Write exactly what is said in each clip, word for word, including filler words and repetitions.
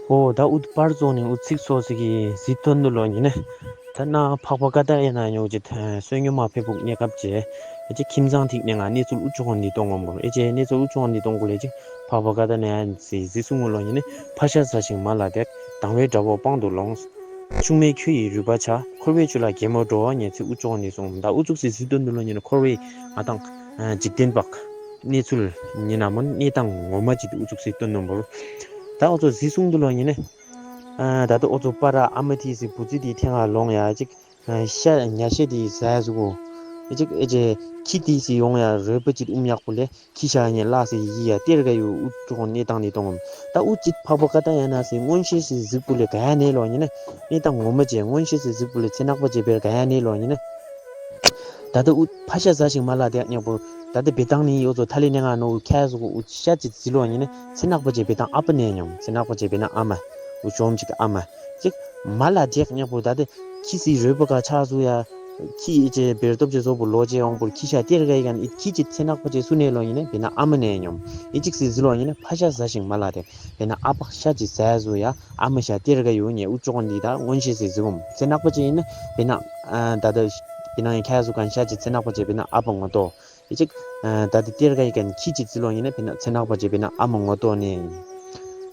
ཨོ་ད་ཨུད་པར་ཙོགས་ནི་ཨུད་ཚིག་སོ་སི་གི་ཟི་ཐོན་དུ་ལོ་ཉི་ནི། ད་ན་འཕགས་པ་ཀ་ཏ་ཡ་ན་ཉོ་ཅི་ཐ་སོན་ཉོ་མ་ཕེ་ཕུག་ཉེ་ཀབ་ཅེ། ཨེ་ཅེ་ཁྱིམ་ཚང་ཐིག་ནེ་ང་གནས་ཚུལ་ཨུ་ཅོག་གོ་འདི་གཏོང་ངོ་མོ་ཨེ་ཅེ་གནས་ཚུལ་ཨུ་ཅོག་གོ་འདི་གཏོང་གོ་ལེ་ཅི། འཕགས་པ་ཀ་ཏ་ནེ་ཡ་ཟི་ཟི་སུ་ངུ་ལོ་ཉི་ནི། ཕ་ཤ་ཟ་ཞིང་མ་ལ་དེག་དང་བའི་དགྲ་བོ་པང་དུ་ལོངས། ཆུང་མའི་ཁྱོ་ཡི་རུས་པ་ཆག་འཁོར་བའི་ཆུ་ལ་གད་མོ་འགྲོ་ཉེ་ཚིག་ཨུ་ཅོག་གོ་འདི་སོང་ད་ཨུ་ཚུགས་སི་ཟི་ཐོན་དུ་ལོ་ཉི་ནི་འཁོར་བའི་ང་དང་། འཇིག་རྟེན་པ། གནས་ཚུལ་ཉེ་ན་མོ་གནས་སྟངས་ངོ་མ་ཅི་ཨུ་ཚུགས་སི་ཐོན་དུ་མོ། ད་ཨུ་ཚོ་ཟི་སུང་དུ་ལོ་ཉི་ནི། ད་ལྟ་ཨོ་ཚོ་པ་ར་ཨ་མ་ཐི་སི་བུ་ཙི་དི་ཐེང་ང་ལོང་ཡ་ཅིག་ཤ་ཉ་ཤ་དི་ཟ་ཟུ་གོ། ཅིག་ཨེ་ཅེ་ཁྱི་དི་སི་ཡོང་ཡ་རོལ་པ་ཅིག་ཨུམ་ཡག་པོ་ལེ་ཁྱི་ཤ་ཉེ་ལ་སི་ཡི་ཡ་ཏེར་ག་ཡུ་ཨུ་ཙོག་གནས་སྟངས་ནི་གཏོང་ངམ། ད་ཨུ་ཅིག་འཕགས་པ་ཀ་ཏ་ཡ་ན་སི་མངོན་ཤེས་སི་གཟིགས་པོ་ལེ་ག་ཡ་ནེ་ལོ་ཉི་ནི། གནས་སྟངས་ངོ་མ་ཅེ་མངོན་ཤེས་སི་གཟིགས་པོ་ལེ་ཚེ་ནག་པ་ཅེ་བེར་ག་ཡ་ནེ་ལོ་ཉི་ནི། ད་ལྟ་ཨུ་ཕ་ཤ་ཟ་ཞིང་མ་ལ་དེ་ཉག་པོ། ད་ལྟ་བེ་ཏང་ནི་ཡོ་ཚོ་ཐ་ལི་ནེ་ང་ནོ་ཁྱ་ཟུ་གོ་ཨུ་ཤ་ཅི་ཟི་ལོ་ཉི་ནི་ཚེ་ནག་པ་ཅེ་བེ་ཏང་ཨ་པ་ནེ་ཉོམ་ཚེ་ནག་པ་ཅེ་བེ་ན་ཨ་མ། ཨུ་ཅོམ་ཅིག་ཨ་མ། ཅིག་མ་ལ་དེ་ཉག་པོ་ད་ལྟ་ཁྱི་སི་རོལ་པ་ག་ཆག་ཟུ་ཡ། ཁྱི་ཨི་ཅེ་བེར་སྟོབས་ཅེ་ཟོ་པོ་ལོ་ཅེ་ཡོང་པོ་ཁྱི་ཤ་ཏེར་ག་ཡི་གན་ཨི་ཁྱི་ཅི་ཚེ་ནག་པ་ཅེ་སུ་ནེ་ལོ་ཉི་ནི་བེ་ན་ཨ་མ་ནེ་ཉོམ། ཨི་ཅིག་སི་ཟི་ལོ་ཉི་ནི་ཕ་ཤ་ཟ་ཞིང་མ་ལ་དེ། བེ་ན་ཨ་པ་ཤ་ཅི་ཟ་ཟུ་ཡ། ཨ་མ་ཤ་ཏེར་ག་ཡུ་ཉེ་ཨུ་ཅོག་འདི་ད་མངོན་ཤེས་སི་ཟི་གོམ་ཚེ་ནག་པ་ཅེ་ཡིན་ན་བེ་ན། ད་ལྟ་བེ་ན་ཡ་ཁྱ་ཟུ་གན་ཤ་ཅི་ཚེ་ནག་པ་ཅེ་བེ་ན་ཨ་པ་ངོ་ཏོ། ཨི་ཅིག་ད་ལྟ་ཏེར་ག་ཡི་གན་ཁྱི་ཅི་ཟི་ལོ་ཉི་ནི་བེ་ན་ཚེ་ནག་པ་ཅེ་བེ་ན་ཨ་མ་ངོ་ཏོ་ནེ།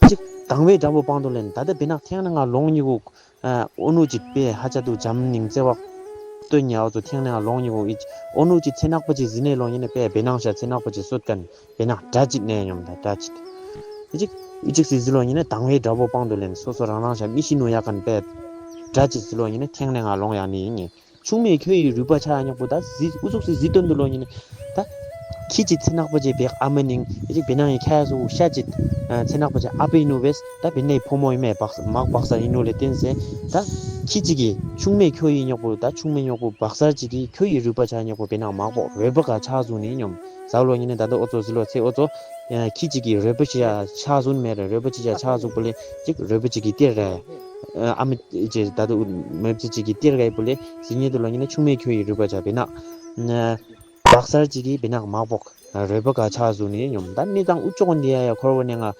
ཨི་ཅིག་དང་བའི་དགྲ་བོ་པང་དུ་ལེན་ད་ལྟ་བེ་ན་ཐེང་ནེ་ང་ལོང་ཉི་གུ། ཨོ་ནུ་ཅི་པེ་ཧ་ཅ་དུ་འཇམ་ནིང་ཙེ་བག་སྟོན་ཉ་ཨོ་ཚོ་ཐེང་ནེ་ང་ལོང་ཉི་གུ་ཨི་ཅིག་ཨོ་ནུ་ཅི་ཚེ་ནག་པ་ཅེ་ཟི་ནེ་ལོ་ཉི་ནི་པེ་བེ་ནང་ཤ་ཚེ་ནག་པ་ཅེ་སོད་གན་བེ་ན་དགྲ་ཅིག་ནེ་ཉོམ་ད་དགྲ་ཅིག་ཨི་ཅིག་ཨི་ཅིག་སི་ཟི་ལོ་ཉི་ནི་དང་བའི་དགྲ་བོ་པང་དུ་ལེན་སོ་སོ་རང་རང་ཤ་མི་ཤི་ནུ་ཡ་གན་པེ། དགྲ་ཅིག་སི་ལོ་ཉི་ནི་ཐེང་ནེ་ང་ལོང་ཡ་ནི་ཡིན་ཉེ། ཆུང་མའི་ཁྱོ་ཡི་རུས་པ་ཆག་ཉག་པོ་ད་ཟི་ཨུ་ཚུགས་སི་ཟི་སྟོན་དུ་ལོ་ཉི་ནི། ད། ཁྱི་ཅི་ཚེ་ནག་པ་ཅེ་བེག་ཨ་མ་ནིང་ཨི་ཅིག་བེ་ནང་ཡི་ཁྱ་ཟུ་ཤ་ཅི། ཚེ་ནག་པ་ཅེ་ཨ་པེ་ནུ་བེས་ད་བེ་ནའི་ཕོ་མོ་ཡི་མེ་བག་མག་བག་ས་ཡིན་ནུ་ལེ་བརྟེན་སེ། ད། ཁྱི་ཅིག་གི་ཆུང་མའི་ཁྱོ་ཡི་ཉོག་པོ་ད་ཆུང་མའི་ཉོག་པོ་བག་སར་ཅིག་གི་ཁྱོ་ཡི་རུས་པ་ཆག་ཉོག་པོ་བེ་ནང་མག་པོ་རོལ་པ་ག་ཆག་ཟུ་ནི་ཉོམ། ཟ་ལོ་ཉི་ནི་ད་ལྟ་ཨོ་ཚོ་ཟི་ལོ་ཚེ་ཨོ་ཚོ། ཁྱི་ཅིག་གི་རོལ་པ་ཅི་ཡ་ཆག་ཟུན་མེ་རེ་རོལ་པ་ཅི་ཡ་ཆག་ཟུག་པོ་ལེ་ཅིག་རོལ་པ་ཅིག་གི་ཏེར་རེ། ཨ་མི་ཅེ་ད་དུ་མེབ་ཅི་ཅིག་གི་ཏེར་ག་ཡི་པོ་ལེ་ཟི་ཉེ་དུ་ལོ་ཉི་ནི་ཆུང་མའི་ཁྱོ་ཡི་རུས་པ་ཆག་བེ་ན། བག་སར་ཅིག་གི་བེ་ན་མག་པོག་རོལ་པ་ག་ཆག་ཟུ་ནི་ཉོམ་ད་ནི་དང་ཨུ་ཅོག་འདི་ཡ་ཡ་འཁོར་བ་ནེ་ང་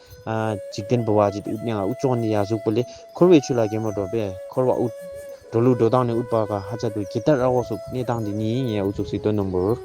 འཇིག་རྟེན་པ་བ་ཅིག་ཨུ་ནེ་ང་ཨུ་ཅོག་འདི་ཡ་ཟུག་པོ་ལེ་འཁོར་བའི་ཆུ་ལ་གད་མོ་འགྲོ་པས་འཁོར་བ་ཨུ། འགྲོ་ལུགས་འགྲོ་སྟངས་ནི་ཨུད་པ་ག་ཧ་ཅ་དུ་གི་ཏར་ཨ་བོ་སོགས་གནས་སྟངས་འདི་ཉིད་ཡིན་ཡ་ཨུ་ཚུགས་སི་སྟོན་ནོ་འབུར།